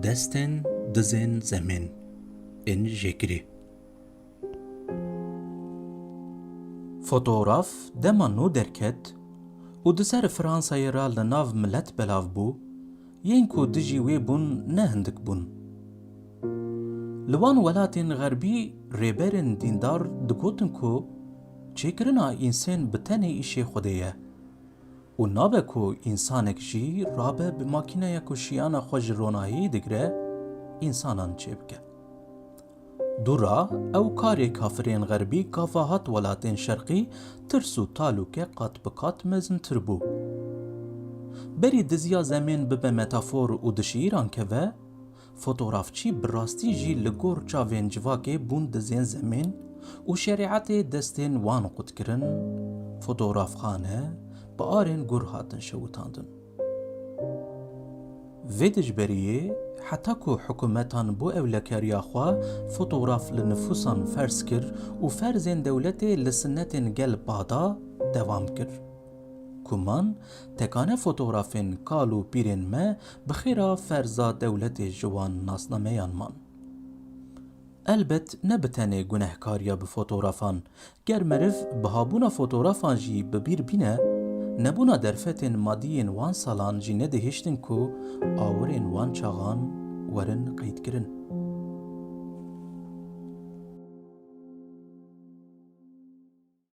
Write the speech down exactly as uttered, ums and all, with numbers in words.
Destên dizên zemên ên jêkirî. Fotograf dema nû derket û di ser Fransayê re li nav milet belav bû, yên ku dijî wê bûn ne hindik bûn. Li wan welatên xerbî rêberên dîndar digotin ku çêkirina însên bi tenê îşê Xwedê ye û nabe ku însanek jî rabe bi makîneya ku şiyana xwe ji ronahiyê digre, însanan çêbike. Dûra ew karê kafirên xerbî gava hat welatên şerqî, tirs û talûke qat bi qat mezintir bû. Berî diziya zemên bibe metafor û di şiîran keve, fotografçî bi rastî jî li gor çavên civakê bûn dizên zemên û şerîetê destên wan qut kirin, fotografxane bi arên gur hatin şewitandin. Vê dijberiyê, heta ku hikûmetan bo ewlekariya xwe fotograf li nifûsan ferz kir û ferzên dewletê li sinetên gel bada dewam kir. Ku man, tekane fotografên kal û pîrên me bi xêra ferza dewletê ji wan nasnameyan man. Elbet ne bi tenê gunehkariya bi fotografan, ger meriv bihabûna fotografan jî bi bîr bîne, nebûna derfetên madî yên wan salan jî nedihiştin ku awirên wan çaxan werin qeydkirin.